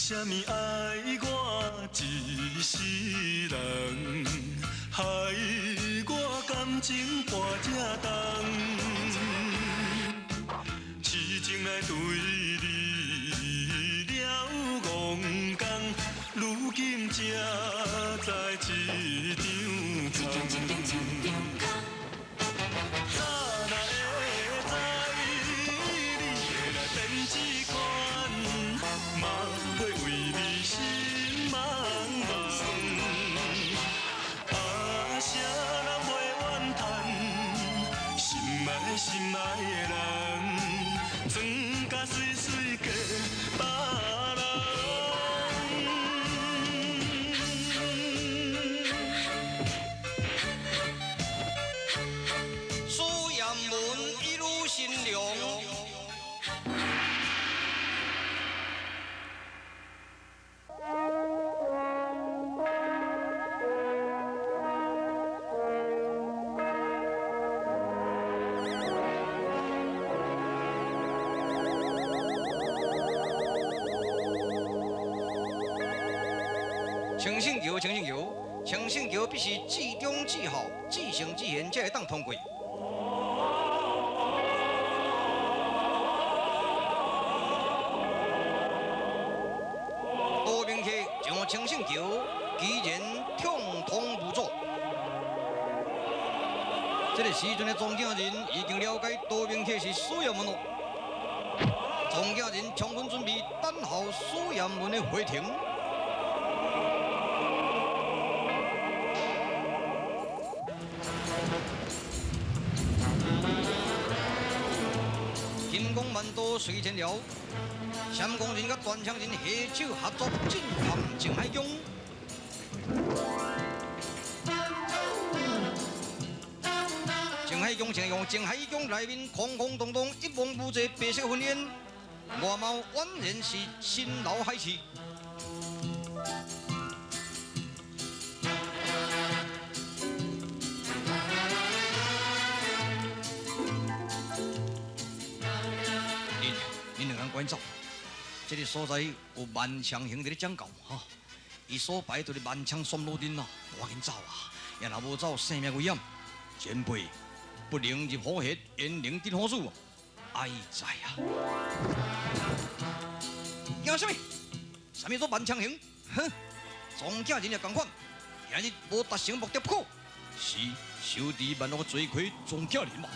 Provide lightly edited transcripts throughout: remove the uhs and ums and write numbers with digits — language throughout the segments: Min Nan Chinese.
啥物愛我一世人，害我感情跋這重，痴情來對你了戇工，如今才知一場空。早若會知你會來變這款，嘛袂為你心茫茫。啊，啥人袂怨嘆，心愛心愛的人，装甲媠媠嫁別人。苏艷文一路新娘。清圣桥，清圣桥，清圣桥必须至忠至孝、至诚至贤，才会当通过。多明客上清圣桥，居然畅通无阻。这个时阵的庄敬人已經了解多明客是蘇艷文咯。莊敬人充分準備，等候蘇艷文的回程。金光萬道隨前了，閃光人佮斷腸人攜手合作進陷靜海宮。靜海宮正用靜海宮內面空空洞洞，一望無際白色雲煙，外貌宛然是新樓海市。恁兩個趕走，這個所在有萬象行佇咧講教哈，伊所擺就是萬昌雙路陣啊，趕緊走啊！也若無走，性命危險。前輩不能入虎穴，焉能得虎子？哀哉啊！驚啥物？啥物做萬昌行？哼！莊敬人也仝款，今日無達成目的不可。是小弟萬惡罪虧莊敬人嘛？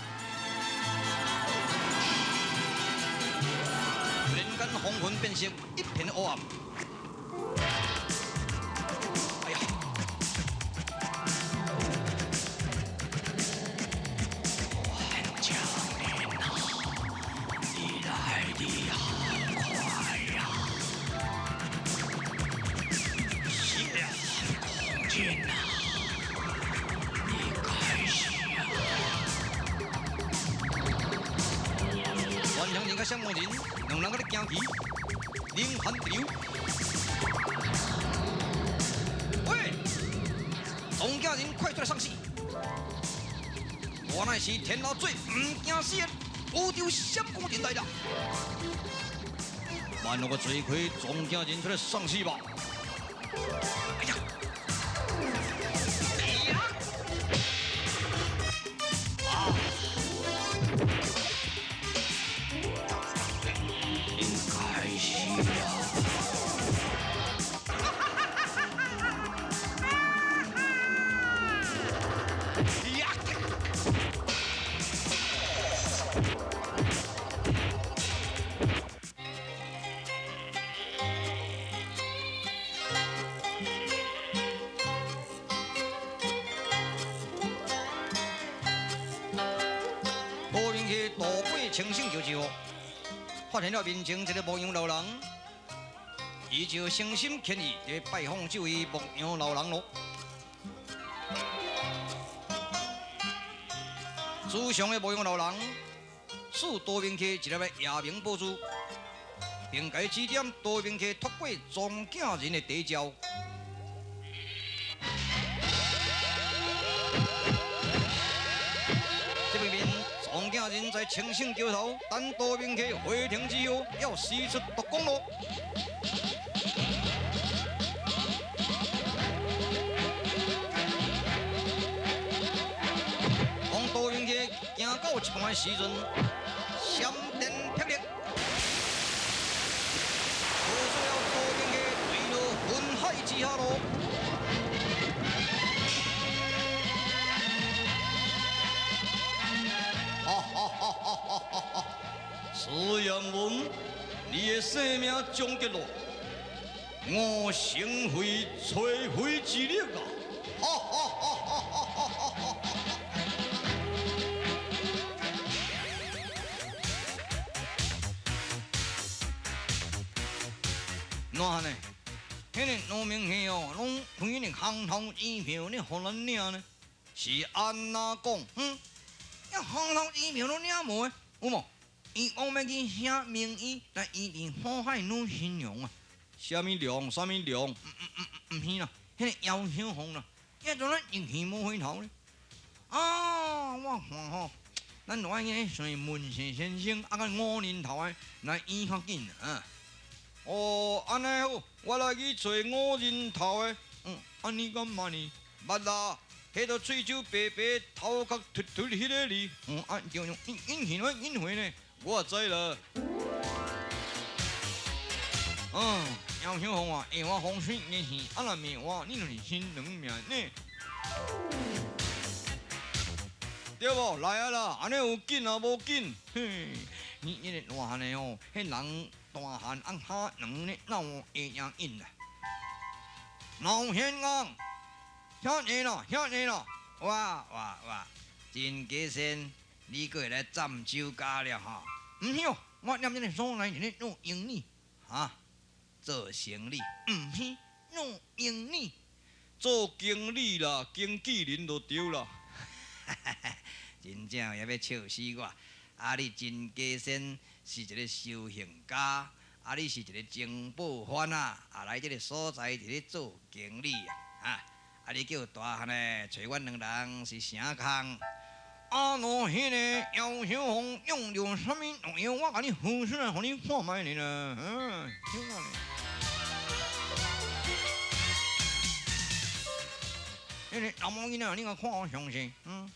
突然間，風雲變色，一片黑暗。哎呀！萬強人啊，你來得好快呀！閃光人啊，你該死啊！萬強人佮閃光人。兩人閣咧行棋，冷汗直流。喂，莊敬人快出來送死！我乃是天老最毋驚死的宇宙閃光人來啦！萬惡的罪魁莊敬人出來送死吧！哎呀！哎呀！啊！該死啊！呀！多明客渡過清聖橋之後，發現了面前一個牧羊老人，伊就誠心虔意來拜訪這位牧羊老人咯。慈祥的牧羊老人，賜多明客一粒夜明寶珠，並共伊指點多明客脫過莊敬人的底招。這邊面莊敬人在清聖橋頭等多明客回程之後，要使出毒功咯。的時陣，閃電霹靂，無需要多經嘅墜落雲海之下咯。哈哈哈哈哈哈！史艷文，你的生命終結咯，我成非摧毀之力啊！哈哈哈哈哈哈！哪呢？彼个农民兄哦，攏开彼个空头支票咧，予咱领呢？是按怎讲？嗯，遐空头支票攏领无的，有无？伊讲欲去请名医来医治苦海女新娘啊！啥物娘？啥物娘？毋是啦，彼个姚小凤啦，遐阵咱一去无回头咧。啊，我看吼，咱就爱去寻文士先生，啊，佮五人头的来医较紧啊。哦，按呢好，我來去揣五人頭的。嗯，按呢敢捌呢？捌啦，彼个喙鬚白白、頭殼禿禿彼个哩。嗯，啊，對對，引去我引回呢，我也知啦。嗯，姚小鳳啊，下我風水的是，啊若罵我，你就是新娘命呢。對無？來啊啦，按呢有緊啊無緊？嘿，你彼个大漢的哦，彼人。大漢按哈兩咧鬧會贏緊啦，老仙公，遐濟啦，遐濟啦，哇哇哇！真假仙，你閣會來佔酒家了吼？毋是哦，我踮這个所在佇咧做生意，哈，做生理？毋是做生理，做經理啦，經紀人就對啦。真正也欲笑死我！啊，你真假仙是一个修行家，啊，你是一个情報犯啊，啊來這个所在佇咧做經理啊，哈，啊你叫大漢的揣阮兩人是啥空？啊，若彼个姚小鳳用著啥物毒藥，我共你付出來，予你看覓咧啦，嗯，小可咧。彼个查某囡仔，你共看我詳細，嗯，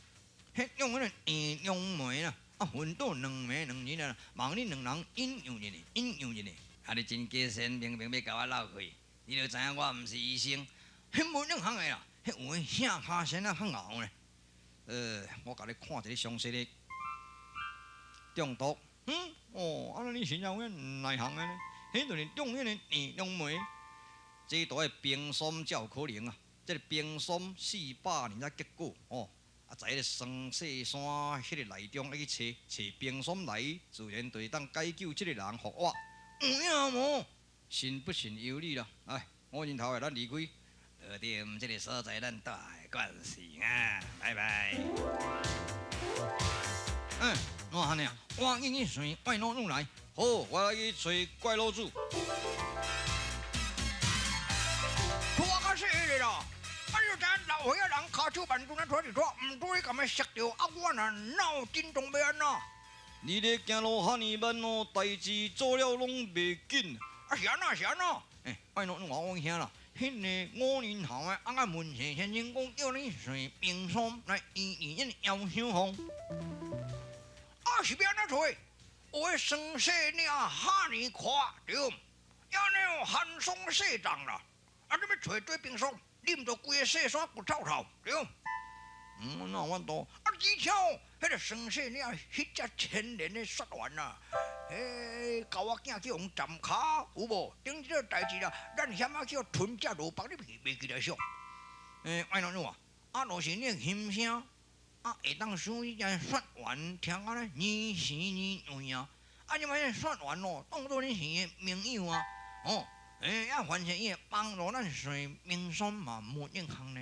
彼種彼個葉兩枚啦。啊，分倒兩暝兩日啊，望恁兩人引誘一下，引誘一下。啊，你真假仙，明明欲共我鬥氣，你就知影我毋是醫生。彼無兩項的啦，彼有的下跤仙仔較𠢕咧。我共你看一个詳細的中毒。嗯，哦，啊，你真正有影內行的呢？彼就是中彼個葉兩枚，這道的冰霜才有可能啊！這个冰霜400年才結果哦。啊，在彼个雙雪山彼个內中，愛去揣揣冰霜來，自然就會當解救這个人復活。有影無？信不信由你啦。來，五人頭的，咱離開。落點這个所在，咱蹛的關係啊，拜拜。嗯，哪按呢啊？我去尋怪老女來。好，我來去揣怪老祖。拖較細个啦。啊！你就知影老歲仔人跤手慢拄咱拖一拖，毋拄你共伊摔著，啊！我若腦震盪欲按怎？你咧行路遐爾慢哦，代誌做了攏袂緊。啊是按怎是按怎？欸，拜託你話我聽啦，彼个五年頭的啊，個文士先生講叫你揣冰霜來醫治彼个姚小鳳。啊是欲按怎揣？有彼霜雪嶺遐爾闊，對毋？遐爾寒霜雪凍啦，啊你欲揣對冰霜？啉著規個雪山骨臭臭，對。嗯，哪有法度？啊，而且哦，彼个霜雪嶺，彼只千年的雪原啊，彼狗仔囝去予斩跤，有無？頂這個代誌啦，咱險仔去予吞食落腹，你袂記得想？欸，愛老母啊，啊，若是你的心聲，啊，會當使彼只雪原聽啊咧，年時年位啊，啊，這擺雪原哦，當做你是伊的盟友啊，哦。欸，啊，凡是伊會幫助咱揣冰霜嘛，無影項呢。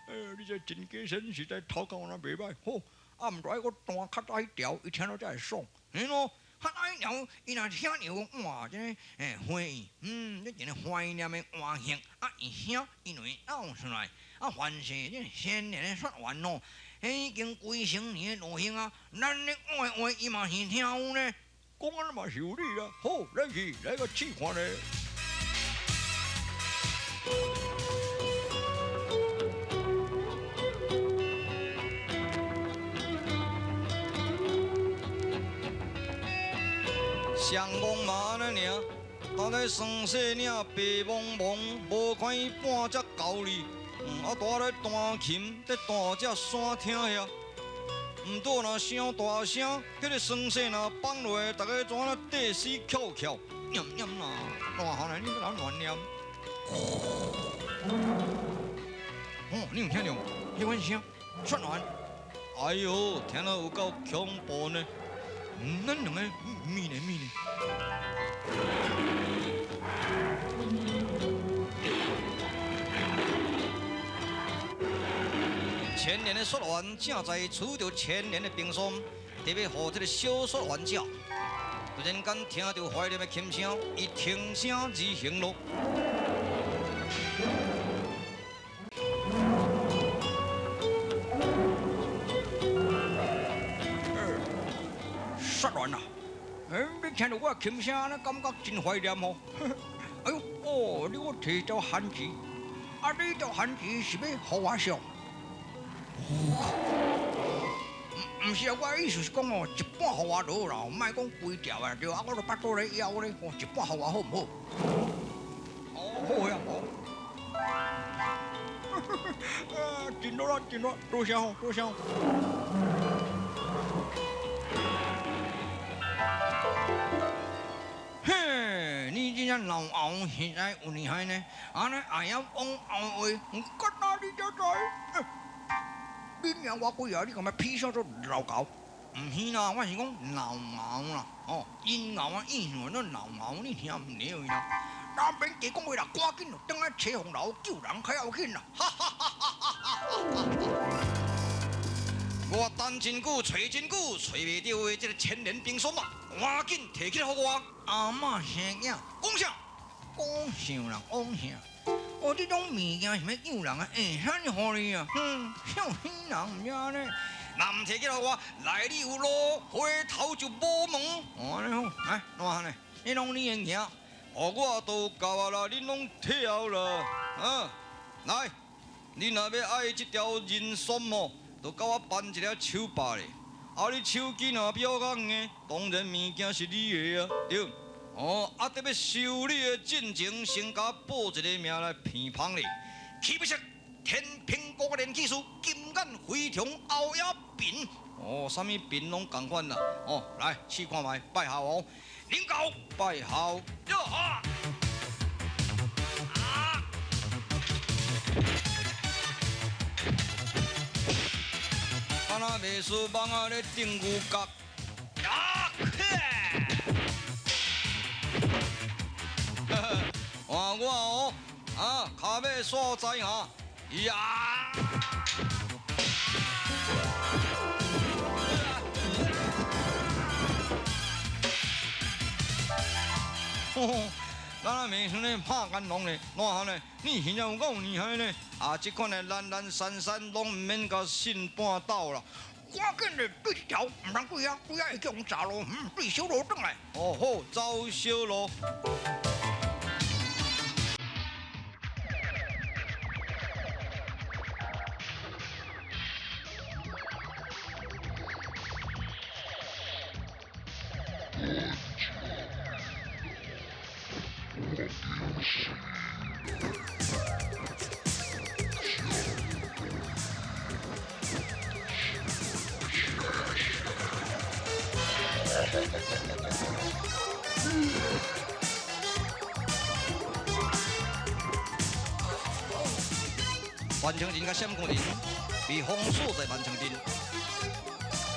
哎呀，你這真假仙實在頭殼若袂䆀。好，啊，毋知愛閣彈較早彼條，伊聽了才會爽。嘿咯，較早彼條，伊若聽著講，哇，這個欸回憶，嗯，這一个懷念的畫面，啊，伊聲伊就會鬧出來。啊，凡是這千年的雪原哦，彼已經幾千年的路行啊，咱咧講的話，伊嘛是聽有呢。講按呢嘛是有理啦，好，咱去來閣試看咧。上戆嘛按呢尔，当在双细领白茫茫，无看伊半只厚哩，啊，蹛咧弹琴，伫大只山听遐。毋拄若伤大声，彼个双细若放落来，逐家怎啊缀死翘翘，念念啦，大汉来你阁乱念。哦，你有听著无？彼款声，雪兰。哎哟，听了有够恐怖呢。咱两个咪呢咪呢。千年的雪原正在取著千年的冰霜，特别予这个小雪原食。突然间听著怀念的琴声，伊停声而行咯。雪原啊！你听著我的琴声，按呢感觉真怀念吼。哎哟，哦，你阁提条番薯，啊，你条番薯是欲予我烧？毋是啊，我的意思是讲哦，一半予我就好啦，莫讲规条啊，对啊，我都腹肚咧枵咧，哦，一半予我好毋好？哦，好呀，好。啊，真热啦，真热，多谢吼，多谢。嘿，你这只老猴实在有厉害呢，按呢会晓讲猴话，干那你才知？你名偌几啊？你干嘛皮笑做老猴？毋是啦，我是讲老猴啦，哦，阴猴啊，意思那老猴，你听毋对啦。咱免加讲话啦，赶紧就转来车风楼救人较要紧啦！哈哈哈哈哈哈！我等真久，揣真久，揣袂著的这个千年冰霜啊，赶紧提起来予我。阿嬷生囝，讲啥？讲啥啦？讲啥？哦，这种物件是欲救人啊？会啥予你啊？哼，笑死人，毋知按呢。若毋提起来我，来你有路，回头就无门。哦，按呢好，来，烂汉呢？你拢你的行。哦，我都到啊啦，恁拢退后啦。啊，来，恁若欲爱这条人参哦，就共我扳一下手把咧。啊，你手筋若比我较硬，当然物件是你的啊，对。哦，啊，伫欲收你的进前，先共我报一个名来鼻芳咧。岂不是天平国的炼气师金眼飞虫欧阳平？哦，啥物平拢仝款啦。哦，来试看觅，拜下哦。领导拜下。哟啊！啊！敢若袂输蠓仔咧顶牛角。啊！换我哦，啊，跤尾煞知哈，呀！咱啊袂输咧拍干龙咧，烂汉咧，你现在有够厉害咧！啊，这款的懒懒散散，拢毋免共信半斗啦。赶紧的，对这条，毋通对遐，对遐会叫人砸路，对小路转来。哦好，走小路。万昌人佮闪光人被封锁在万昌镇，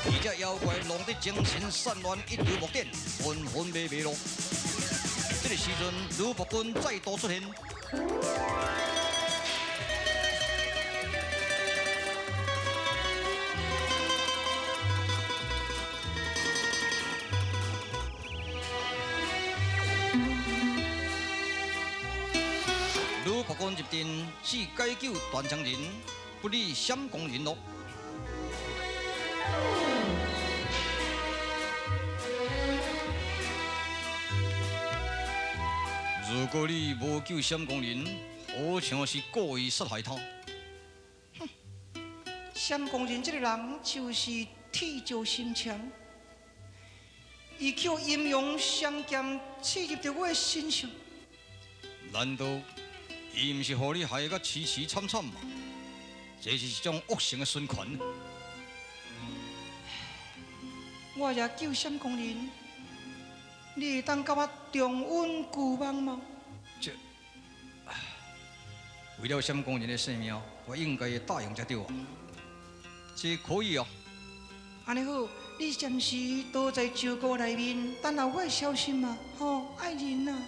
二只妖怪弄得精神散乱，一筹莫展，纷纷迷迷咯。这个时阵，吕伯君再度出现。吕伯君入阵是解救断肠人，不理闪光人咯。如果你无救闪光人，好像是故意杀害他。哼，闪光人这个人就是铁石心肠，伊捡阴阳双剑刺入著我的身上。难道伊毋是予你害甲凄凄惨惨吗？这是一种恶性的循环。我也救闪光人，你会当佮我重温旧梦吗？这，为了闪光人的性命，我应该会答应才对啊。这可以啊。按呢好，你暂时倒在石鼓内面，等候我的消息嘛，吼，爱人啊。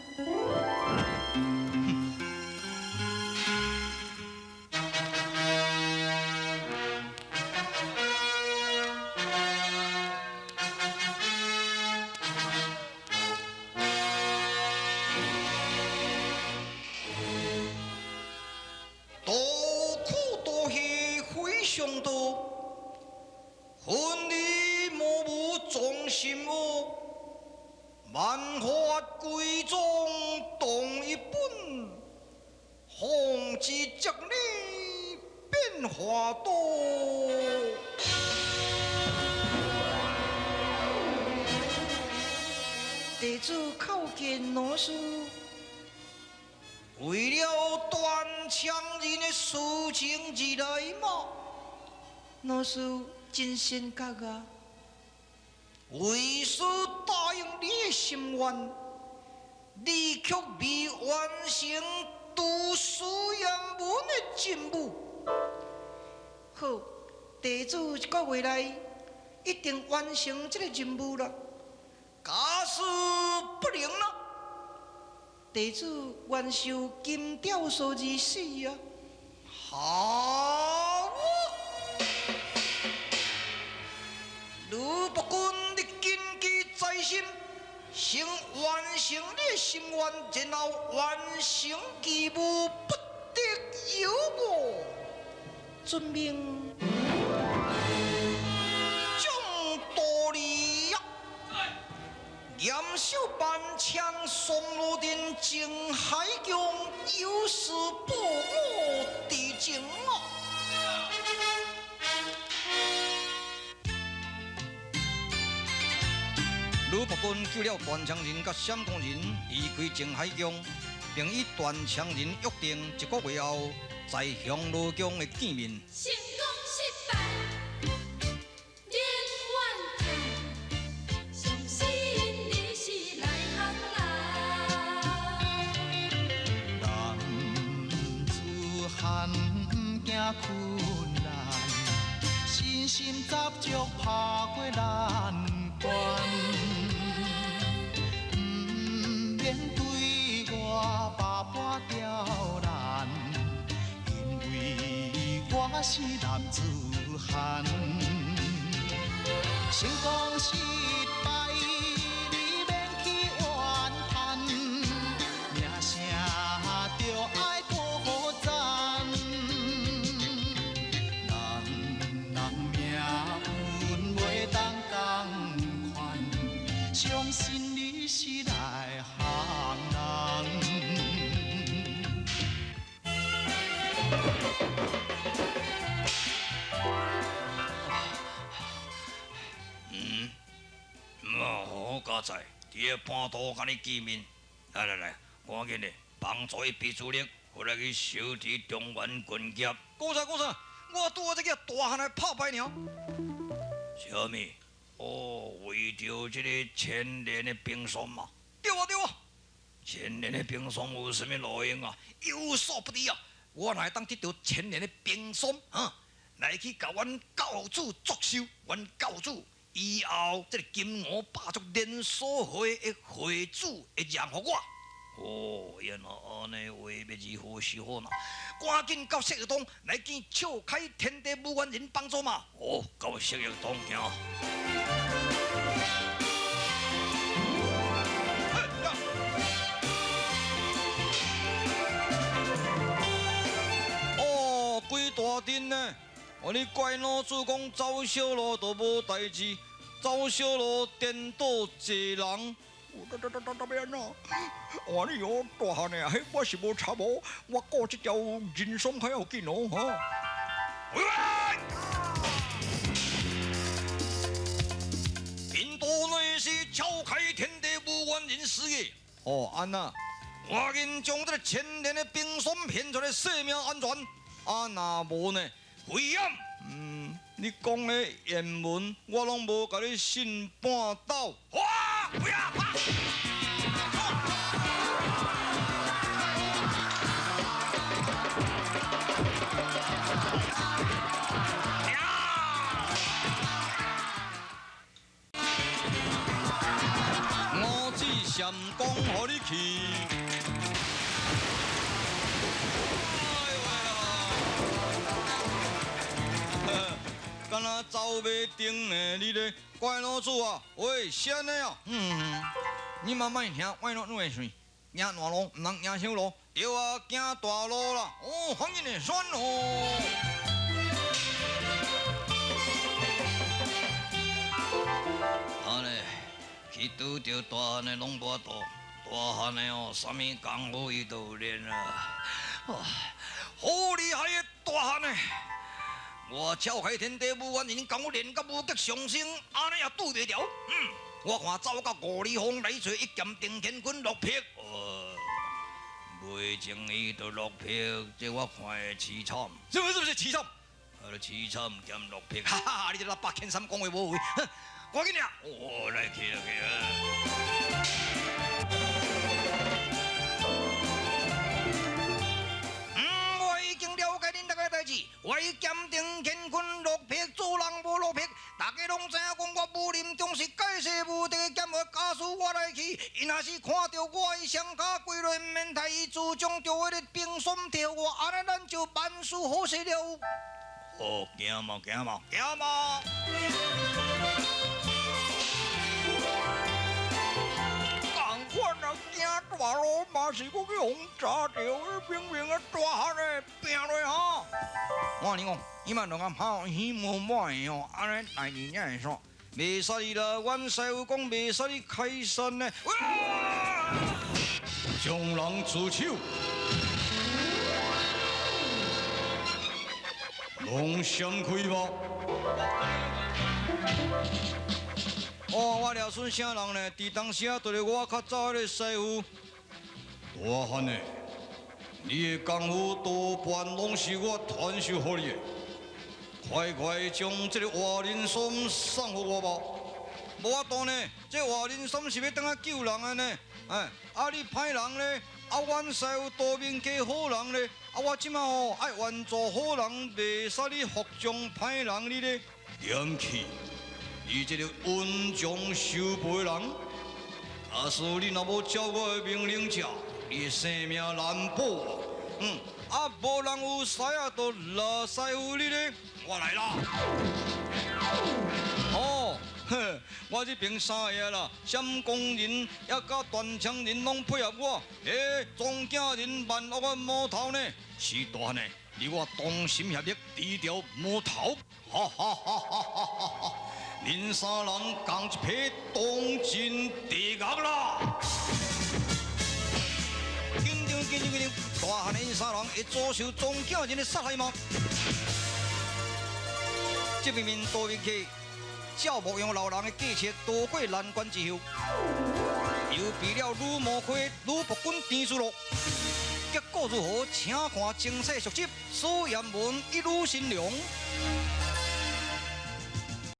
多苦多喜非常多，分离莫无忠心恶，万法归宗同一本，方知这理变化多。地主叩见老师。为了断肠人的事情而来吗？老师真善觉啊！为师答应你的心愿，你却未完成读书言文的任务。好，地主一个月内一定完成这个任务啦。假使不能呢？地主愿受金吊索而死啊！好，卢伯君，你谨记在心，先完成你的心愿，然后完成义务，不得有误。遵命。将道理啊！严守万枪松罗殿，靖海宫有事报我敌情啊！鲁伯君救了断肠人佮闪光人，离开靖海宫，并与断肠人约定一个月后在香炉宫的见面。成功失败，免怨叹，相信你是内行人。男子汉不惊困难，信心十足拍过难关。不免对我百般刁难，因为我是男子汉。成功失败，你免去怨叹，名声就爱搁赞。人人命运袂当仝款，相信你是内行人。好佳哉，伫咧半途佮你见面，来来来，赶紧的，帮助一臂之力，我来去收治中原军业。讲啥讲啥，我拄仔这个大汉来拍败尔。啥物？哦，为著这个千年的冰霜嘛。对啊对啊，千年的冰霜有啥物路用啊？有所不知啊！我若会当得著千年的冰霜，哈，来去共阮教主祝寿，阮教主以后这个金吾霸族连锁会的会主会让予我。哦，原来按呢话欲如何是好呢？赶紧到释玉东来见笑开天地武元人帮助嘛！哦，到释玉东行。哦，规大阵呢！哦，你怪老子讲走小路都无代志，走小路颠倒坐人。这这边啊！哇，你哦大汉的啊，彼我是无插无，我顾这条人生较要紧哦，哈。印度内是巧开死的。哦，按那，赶紧将這个千年的冰霜獻出來，性命安全。啊，若無呢？危險。嗯，你講的言文，我攏無共你信半斗。哇！不要！五指禅功，予你去。敢若走马灯呢？你咧怪老子啊！喂，是按呢啊？嗯，你嘛莫听歪路女的喙，行大路毋通行小路。对啊，行大路啦！哦，反正会酸哦。啊咧，去拄著大汉的攏无度，大汉的哦，啥物功夫伊都有练啊！哇，好厉害的大汉呢！我超开天地无完人，功夫练到无极上升，按呢也拄袂著。嗯，我看走到五里风来揣一剑定乾坤落魄，袂情伊就落魄，这我看会凄惨。是不是不是凄惨？啊，凄惨兼落魄，哈哈！你这喇叭千三讲话无话，赶紧掠！哦，来去啦去啦。我鉴定乾坤落魄，做人无落魄，大家攏知影讲我武林中是盖世无敌的剑法家师，我来去，伊若是看著我的双跤跪落，毋免杀伊，自将著彼个冰霜摕予我，按呢咱就万事好势了。哦，行嘛行嘛行嘛。仝款啊，行大路嘛是阁去予轧著，明明啊大汉的拼落吼。我共你讲，伊嘛两暗跑希望满的哦，按呢代志才会煞。袂使你啦，阮师父讲袂使你开山呢。将人出手，拢闪开吧！哦，我掠孙啥人呢？伫当时啊，就是我较早彼个师父。大汉的，你的功夫多半拢是我传授予你的，快快将这个活人参送予我吧！无法度呢，这活人参是欲转来救人的呢。哎，啊你歹人呢？啊，阮师父多面加好人呢。啊，我这马吼爱愿做好人，袂使你服从歹人你咧。点去！你这个恩将仇报的人，假使你若无照我的命令食，你的性命难保啊！嗯，啊，无人有师啊，就老师傅你咧，我来啦！哦，呵，我这边三个啦，闪光人也佮断肠人拢配合我，欸，庄囝人万恶的魔头呢？是大汉的，你我同心协力，除掉魔头！哈哈哈哈哈哈！恁三人仝一批当真地狱啦！紧张紧张紧张！大汉的𪜶三人会遭受庄囝人的杀害吗？这明明多面客照牧羊老人的计策渡过难关之后，又避了女魔魁吕伯君田叔禄，结果如何？请看精彩续集《苏彦文一女新娘》。